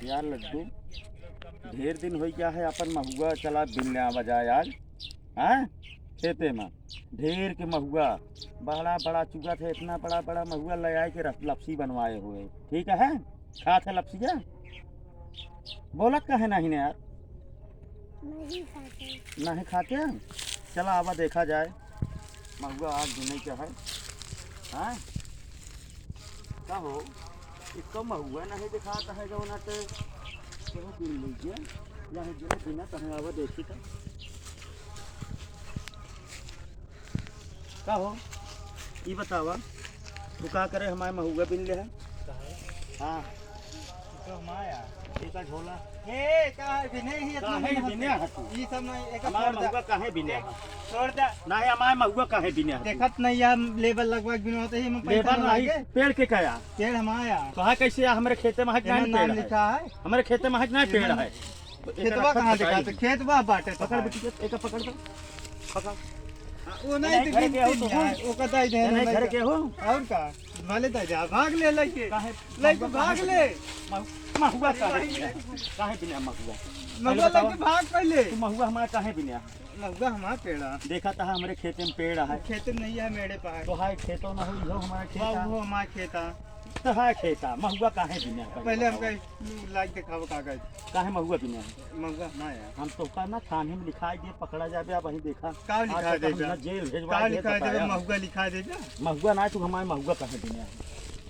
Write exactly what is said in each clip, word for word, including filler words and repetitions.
यार लड्डू, ढेर दिन होइ गया है, अपन महुआ चला बिन ले आवा जाए आज। हाँ, खेते में ढेर के महुआ, बड़ा बड़ा चुगत है, इतना बड़ा बड़ा महुआ ले आए के रस-, लपसी बनवाए हुए। ठीक है, खात है लपसिया? बोलत काहे नहीं ने यार? नहीं खाते। नहीं खाते? चला आवा देखा जाए, महुआ आज बिने के है। हाँ, का हो, इक्को महुआ नहीं दिखात है, जौन आटे केहू बिन लीजिए, या है जौन बिना कहीं आवा देखी का। का हो, ई बतावा, तू का करे हमारे महुआ बिन ले है? काहे? हाँ। तो हमारा। एका झोला। ए, काहे बिने ही इतना काहे बिने है तू? ई सब नहीं, एका हमारे छोड़ दे। महुआ काहे बिने है? छोड़ दे। नहीं, हमारे महुआ काहे बिने है तू? देखत नहीं यार, लेबर लगवा के बिनवाते ही में पैसा लेबर ना नहीं, लागे। पेड़ के का या? पेड़ हमारा। तो है कैसे या हमरे खेते में है कि एमे नहीं नाम पेड़ है? लिखा है। हमरे खेते में है कि नहीं पेड़ एमे है? खेतवा कहाँ दिखाते? खेतवा बाटे तो पकड़ है। बेटी, एका पकड़ तो। पकड़। हाँ, वो नहीं नहीं, तो घर के हो गिनती तो नहीं हो। है, वो कदाई दे नहीं, नहीं, नहीं, घर के हो। और का? भले तो जा, भाग ले लइके। काहे? लइके महुआ भाग काहे ले। बिना? महु-, महुआ काहे बिना? काहे बिना महुआ? महुआ पहले बताओ। लइके भाग पहले। तू महुआ हमारा काहे बिना? महुआ हमारा पेड़ है। देखा था हमरे खेते में पेड़ है। खेते में नहीं है, मेरे पास। तो हाय खेतो ना हो, इहो हमारा खेत बाबू, है। वो हमारा खेत है। तो हाय खेता, महुआ काहे बिना? पहले पहले हमका बताओ। लाइक दिखाओ कागज। काहे महुआ बिना है? महुआ हमारा है। हम तो का ना थाने में लिखाई दे, पकड़ा जाबे, अब वहीं देखा। का आज लिखा तक हम देबे? ना जेल भेजवा का दे, लिखा देबे? बताया। महुआ लिखा देबे? महुआ ना, तू हमारे महुआ काहे बिना है?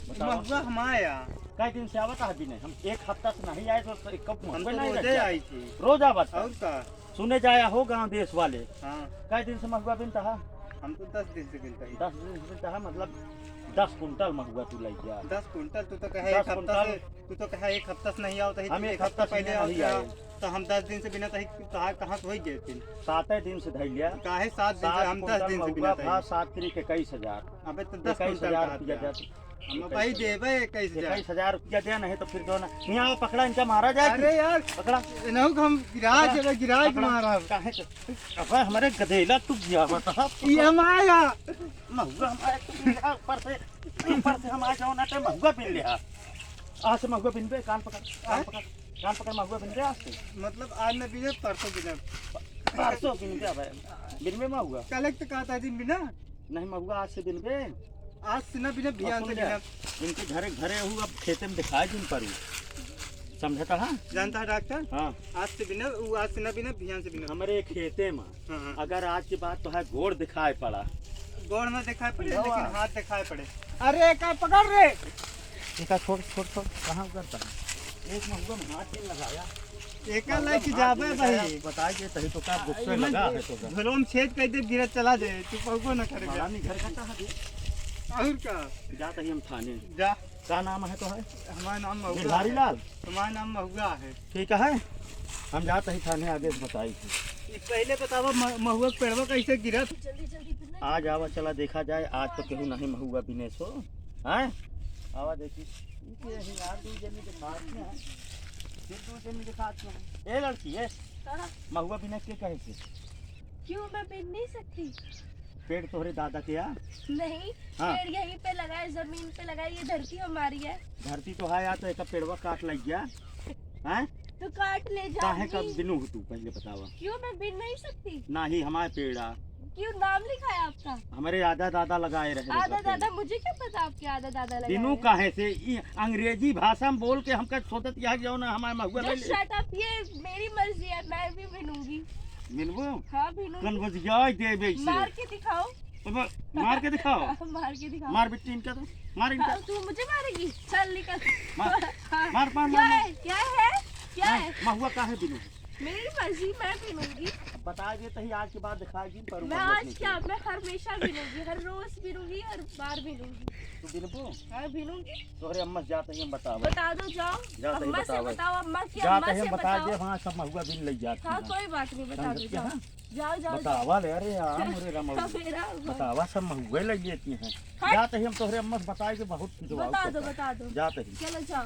बताओ। महुआ हमारा है। कई दिन से आवत है बिना? हम एक हफ्ता से नहीं आए तो एक कप हम महुआ तो नहीं रोजे रख जाए। आई थी। रोज आवत है। और का? सुने जाया हो गाँव देश वाले। हाँ। कई दिन से महुआ बिनता है? हम तो दस दिन से बिनता ही। दस दिन से बिनता है, मतलब दस कुंटल महुआ तू लइ गया। दस कुंटल, तू तो कहे दस एक हफ्ता कुंटल। से, तू तो कहे एक हफ्ता से नहीं आवत ही, हम एक एक हफ्ता हफ्ता से पहले नहीं आवत ही, आए। तो हम दस दिन से बिनत ही, कहाँ, कहाँ से होई गए फिर? साते दिन से धइ लिया। काहे सात दिन से? सात हम दस कुंटल दिन से महुआ बिनत ही। भा सात तिरिक इक्कीस हजार। अबे तो दस इक्कीस हजार कुंटल रुपया कहाँ दे। हम भाई देबे इक्कीस हजार। इक्कीस हजार रुपया दे, नहीं तो फिर दो ना। यहाँ आओ, पकड़ा, इनका मारा जाए। अरे यार, पकड़ा। इन्हों को हम गिरा पकड़ा। जगह गिरा के पकड़ा। मारा। काहे के? अबे हमारे गदेला तू गया बता। ई हमारा। महुआ हमारा तू गया, ऊपर से, ऊपर से हम आ जाओ ना तो महुआ बिन ले आ। आज से महुआ बिनबे, कान पकड़, कान हाँ? पकड़, कान पकड़, महुआ बिनबे आज से। मतलब आज न बिने, परसों बिने। परसों बिनबे भाई, बिनबे महुआ। कल एक तो कहता दिन बिना। नहीं महुआ आज से बिनबे। आज से ना बिना, और बिहान सुन से ले, बिना। इनके घरे, घरे हूँ, अब खेते में दिखाई दिन पर हूँ। समझता है? जानता है डॉक्टर? हाँ। आज से बिना, वो आज से ना बिना, बिहान से बिना। हमारे खेते में हाँ, हाँ। अगर आज के बाद तो है गोड़ दिखाई पड़ा। गोड़ ना दिखाई पड़े, हाँ। लेकिन हाथ दिखाई पड़े। अरे, का पकड़ रे? एका छोड़, छोड़, छोड़, कहाँ उतरता है? एक महुआ में हाथ नहीं लगाया। एका महुआ लाइके में हाथ जाबे नहीं लगाया, भाई। बताइए, तभी तो का आ, गुस्से एमन लगा है तो का। झोलवा में छेद कर दे, गिरा चला जाए, तू पहुँचो ना करे। मारा नहीं घर का कहाँ दे? और का? जात ही हम थाने। जा। का नाम है तो है? हमारा नाम महुआ गिरधारी है। लाल? हमारा नाम महुआ है। ठीक है, हम जात ही थाने, आगे से बताई थी। ई पहले बतावा म-, महुआ के पेड़वा कैसे गिरा? जल्दी, जल्दी, जल्दी। आ जावा, चला देखा जाए, आज तो केहू नहीं महुआ बिने सो। हैं? आवा देखी। ई के है यार, दू जने के साथ में है। फिर दू जने के साथ में है। ए लड़की, ए। हाँ। महुआ बिने के कहे से? क्यों, मैं बिन नहीं सकती? पेड़ तोहरे दादा के आ? नहीं, हाँ। पेड़ यहीं पे लगा है, जमीन पे लगा है, ये धरती हमारी है। धरती तो है, या तो एक पेड़वा काट लग गया। हैं? तो काट ले जा काहे का अपनी। बिनू हो तू, पहले बतावा। क्यों, मैं बिन नहीं सकती? नहीं, हमारे पेड़ आ। क्यों, नाम लिखा है आपका? हमारे आधा दादा लगाए रहे आधा रहते। दादा, मुझे क्या पता आपके आधा दादा लगाए बिनू हैं? काहे से? ई अंग्रेजी भाषा में बोल के हमका सोचत यह जाओ ना, हमारे महुआ ले Just ले। Shut up, ये मेरी मर्जी है, मैं भी बिनूंगी। बिनबो? हाँ, बिनूंगी। कौन बजिया देबे इसे? मार के दिखाओ। अब मार के दिखाओ। मार के दिखाओ। मार बिट्टी इनका तो। मार इनका। हाँ, तू मुझे मारेगी? चल निकल। मार, हाँ। मार, मार, क्या मार, मार। है? क्या है? क्या हाँ, है? महुआ काहे बिनू? मेरी मर्जी, मैं बिनूंगी। अब बता दे तो ही आज के बाद दिखाएगी, पर मैं महुआ आज नहीं क्या, बिनू। मैं हमेशा बिनूंगी, हर रोज बिनूंगी, हर बार बिनूंगी। तू बिनबो? हाँ, बिनूंगी। तोहरे अम्मा से जाते ही हम बतावे। बता दो, जाओ। जाते ही अम्मा से बतावे। बताओ, अम्मा की जाते अम्मा ही से हम बता बताओ। दे, हाँ, सब महुआ बिन ले जाती हाँ, हैं। कोई बात नहीं, बता दो, समझते जाओ। हैं? जाओ, जाओ, बता जाओ। वाले, अरे यार, हाँ, मेरे राम, मेरा हुआ। बतावा, सब महुए लग लेती हैं। हाँ। जाते ही हम तोहरे अम्मा से बताए के बहुत पिटवाओ बता दो, करता। बता दो। जाते ही। चलो, जाओ।